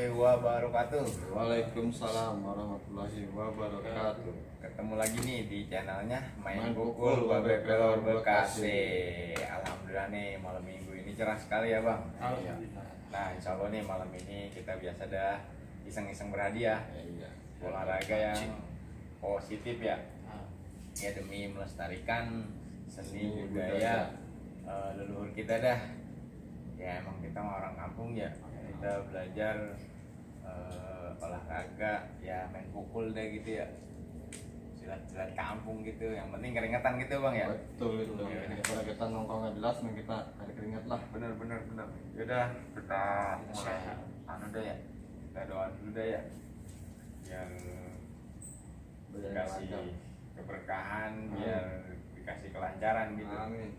warahmatullahi wabarakatuh. Waalaikumsalam warahmatullahi wabarakatuh. Ketemu lagi nih di channelnya Main Main Pukul Pukul Babe Pelor Bekasi. Bekasi. Alhamdulillah nih malam minggu ini cerah sekali ya bang. Nah insya Allah nih malam ini kita biasa dah iseng-iseng berhadiah Iya. olahraga yang positif ya. Ya demi melestarikan seni budaya leluhur kita dah. Ya emang kita orang kampung ya, kita belajar olahraga ya main pukul deh gitu ya, silat-silat kampung gitu, yang penting keringetan gitu bang ya. Betul itu. Daripada kita nongkrong nggak jelas, mending kita ada keringat lah. Bener. Yaudah kita mulai anu deh ya, kita doa dulu deh ya, biar dikasih keberkahan, biar dikasih kelancaran gitu. Amin.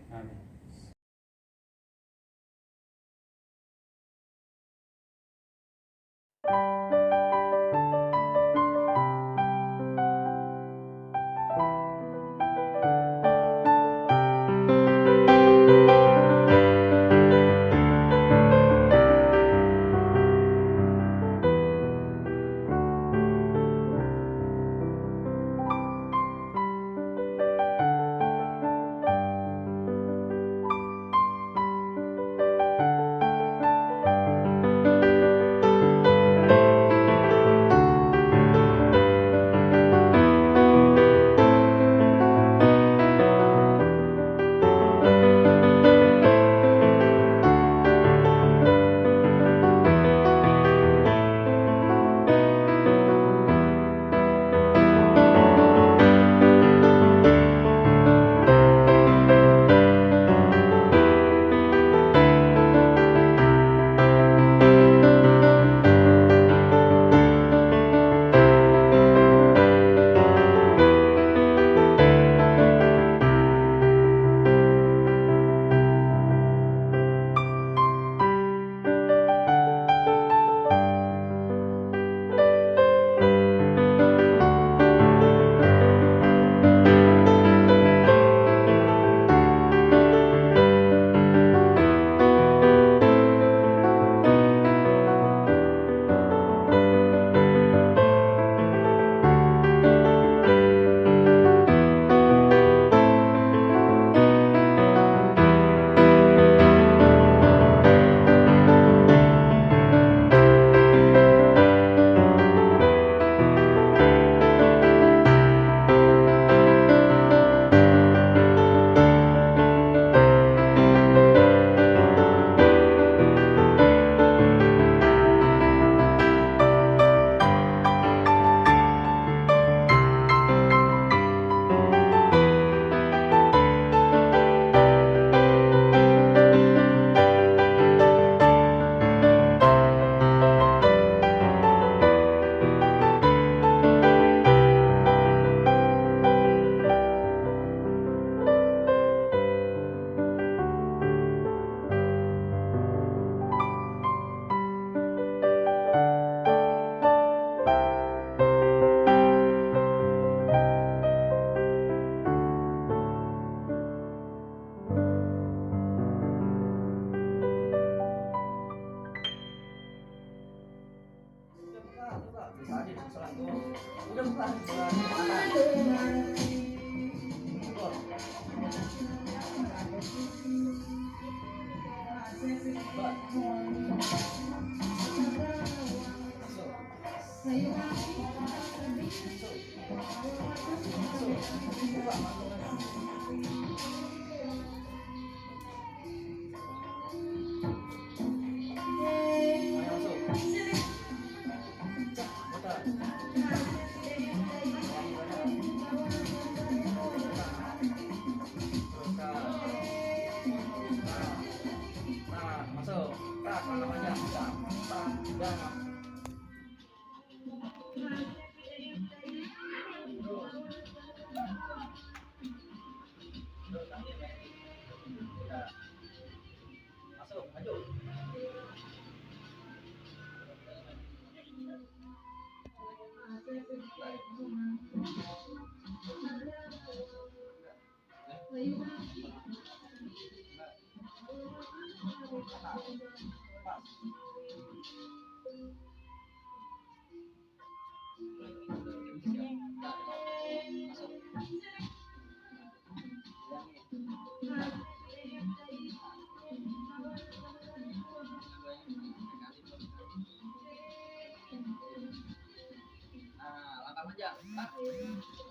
Iya.